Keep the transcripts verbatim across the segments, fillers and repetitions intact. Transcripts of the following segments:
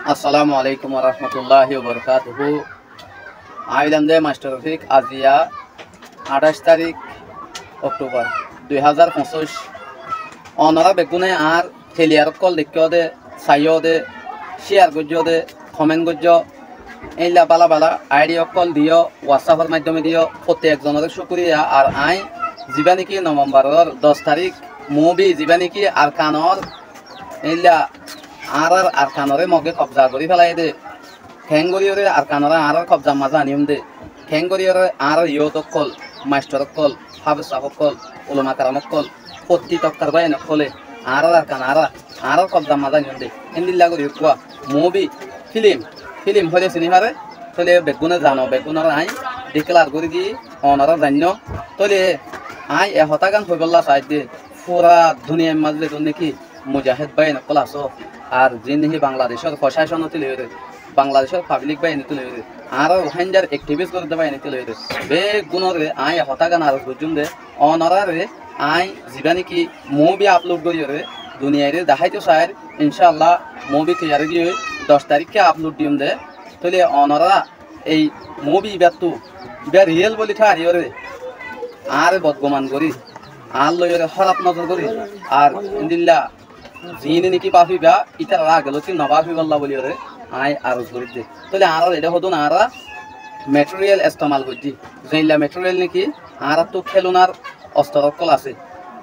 Assalamu alaikum warahmatulláhi wabarakátuhu. Aññí óilam de Mastor Rofik, aziya añçáic tarík Októbar dui házar foñsíc. Onorá beggúne añár teliyar ókkol deikkó de, saiyó de, cíyar goijjó de, komen goijjó, éilla bála bála aidhiya ókkol diyó, WhatsApp or maiddome diyó, fottí ekzonoré cúkuriya. Ar aññí zibá néki Novembar or doc tarík mubi zibá néki Arkanor, éilla añárár Arkanoré Moge kobza gorí félaiyé dé, keéngoríyoré Arkanoré añárár kobzar mazé aníyum dé, keéngoríyoré añárár yót ókkol, maistor ókkol, háfes sáf ókkol, ulama keram ókkol, fottí tobkar báiyain ókkolé añárár Arkan añára, añárár kobzar mazé aníyum dé. Éndilla gorí uggúa mubi, fílim, fílim hoilé siní faré, tóile beggúne zano, beggúnoré aññí diklar gorí diyí, onorá zainnó. Tóile aññí e hotágan hoibólla saáidde, fura duniyair mazé zedún néki mujahéd báiyain ókkol asó, ar ziín néki Bangladecór focácon óttu loiyóre, Bangladecór fablik báiyain óttu loiyóre, añára Ruháingar ekthibís gorédde báiyain óttu loiyóre, beggúnoré aññí e hotágan aros goijjúm dé, onoráre aññí zibá néki mubi aplod goríyoré duniyairé daháito saáir, incálla mubi toiyar óigiyoi doc taríkka aplod diyum dé, tóile onorá ei mubi ibáttu, ibá riyél bóli tháriyoré añáre bodguman gorí, añár loiyóre hóraf nozor gorí, ar éndilla ziíne néki báfiba, ítararé agelóti nobáfibólla bóliyoré aññí aros gorídde. Tóile añára eçé hodún añára metérial estemal goijjí, zeilla metérial néki añáráttu kélunar ostor ókkol asé,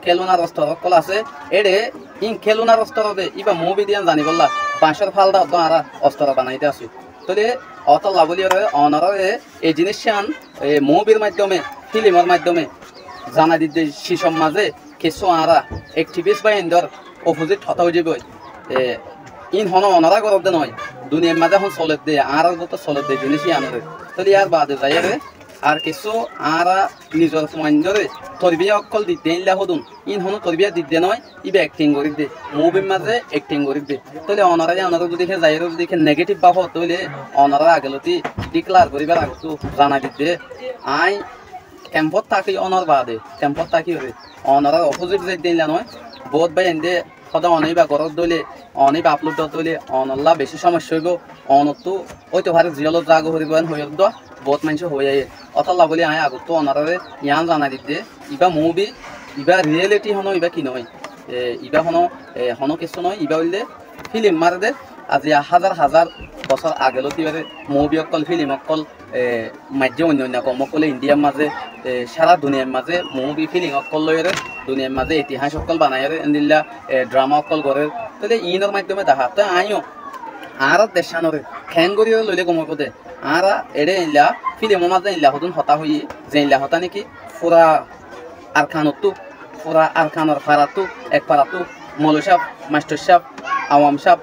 kélunar ostor ókkol asé, éçe íin kélunar ostor de, íba mubi diyan zanibólla bañcór fálda oddó añára ostor banaidé asé. Tóile ótolla bóliyoré onoráre e ziníccán, e, mubir maiddome, fílimor maiddome zanai didde cicor mazé kessú añára ekthibís báiyaindór ofozit hotá ói zaibói. E, íin honó onorá goródde noó, duniyair mazé ehón soledde, añárár bútore soledde ziníc yíanoré. Tóile yárbaade zaiyóre ar kessú añára nizor fuaindóre torbiya ókkol didde éilla hodún, íin honó torbiya didde noó, íba ekthing gorídde, mubir mazé ekthing gorídde. Tóile onorá yíanoré zudi hé zaiyóre zudi hé negéthib báfo, tóile onorá agelóti diklar goríbar agottú zanai didde. Aññí kempót táki ónor baade, kempót tákiyoré onorár ofozit zaidde éilla noó, boóut báiyainde hóde one íba goródde óile, one íba aplod dódde óile onollá bicí cómoicca óibo, onottú óito faré ziyólot zagói foribó en hoiyódde, boóut maincé hoói aiyé. Ótolla bóli aññí agottú onoráre yián zanai didde, ibá mubi, ibá riyéléti honó ibá ki noó, e, ibá honó, e, honó kessú noó, ibá óilde fílim maredé, aziya házar házar bosór agelóti ibáre mubi ókkol, fílim ókkol, e, maijjé oinno oinno koum ókkole Indiyar mazé, e, sára duniyair mazé mubi fílim ókkol loiyóre, duniyair mazé itiháñc ókkol banaiyóre, éndilla, e, dhrama ókkol gorér. Tóile iínor maiddome dahá. Tói aññíyo añárár decánoré keéngoríyoré loilé gom óibo dé. Añára eçé eilla fílimor mazé eilla hodún hotá hoiyí, ze eilla hotá néki fura Arkanottú, fura Arkanor farattú, ek farattú, moloi sáb, maistor sáb, awam sáb,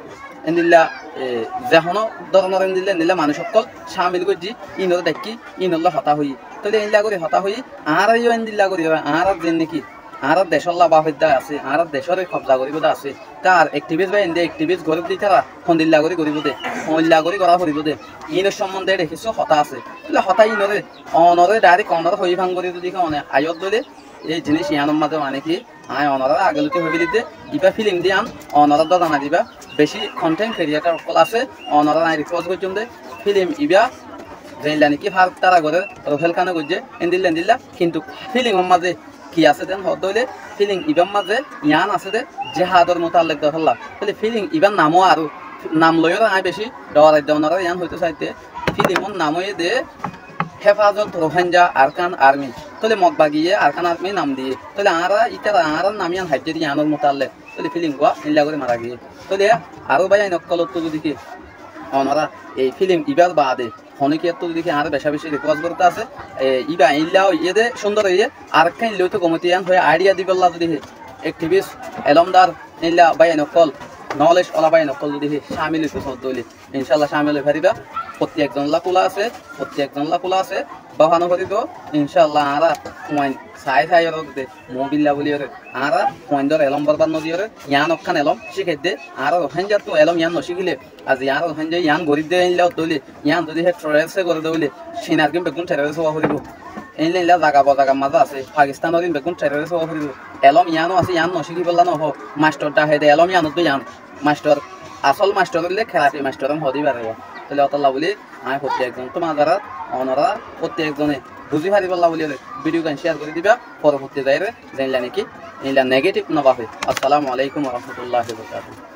éndilla, e, ze honó dóronor éndilla, éndilla manúic ókkol cámil goijjí, íinoré deikkí, íinollá hotá hoiyí. Tóile éilla gorí hotá hoiyí, añára yó éndilla gorí, añára ze néki, añára decólla báfedde asé, añára decóre kobza goríbodde asé, tar ekthibís báiyainde ekthibís gorédde ítara hondilla gorí goríbodde, hondilla gorí gorá foribódde, íinor cómmondé eçé kissú hotá asé. Tóile hotá íinoré, onoré dhairek onoré hoiyí fán gorí zudi hé one aiyódde óile, e ziníc yiánor mazé mane ki, aññí onoráre agelóti hoói félidde, ibá fílim de yián onorá dó zanai diba, bicí konthén kriyéthar ókkol asé, onoráre aññí rikúes goijjúm dé, fílim ibá zeilla néki fártara gorér, Ruhél Kháne goijjé, éndilla éndilla, kintu fílimor mazé ki asé dé hoódde óile, fílim ibár mazé yián asé dé, jihádor mutallek dórolla. Tóile fílim ibár namó aró, nam loiyóre aññí bicí dhoraidde onoráre yián hoitó saidde, fílimor nam óiye dé, Héfazot Ruháingga Arkan Armi. Tóile Mog bagiye Arkan Armi nam diyé. Tóile añára ítara añárár nam yián haijjé dé yiánor mutallek. Tóile fílim gúa éilla gorí mara giyé. Tóile aró báiyain ókkolóttu zudi ki onorá ei fílim ibár baade honókiyattú zudi ki añáre becá-becí rikúes goródde asé, e, íba éilla óiye dé cúndor óiye, arekkán éilla óito gom óito yián hoiyé aidhiya dibólla zudi ki ekthibís, elómdar, éilla báiyain ókkol, nolec ola báiyain ókkol zudi ki cámil óito soódde óile. Incálla cámil ói faribá. Fottí ekzonollá kúla asé, fottí ekzonollá kúla asé. Báfa noforibó, incálla añára fuain saái saáiyoré de, mubilla bóliyoré. Añára fuaindóre elóm borbad nodiyoré, yián okkán elóm cíkaidde, añára Ruháinggattu elóm yián nocíkile, azi añára Ruháingga yián gorídde éilla ódde óile, yián zudi hé terorist e gorédde óile, Cinargín beggún terorist ówa foribó. Éilla éilla zaga bozagar mazé asé, Pakistanorgín beggún terorist ówa foribó. Elóm yiáno asé, yián nocíkibólla nohó, mastor dhahede elóm yián ódde yián, mastor asól mastor óile keraté mastor hon hoóde faribá. Tóile ótolla buli añí fottí ekzon tuáñra, onora fottí ekzone buzí faribólla buli óile video gán share gorí diba, foroborti zaiyóre zeilla niki eilla negative no báfe. Assalamu alaikum wa rahmatullahi wa barakatuhu.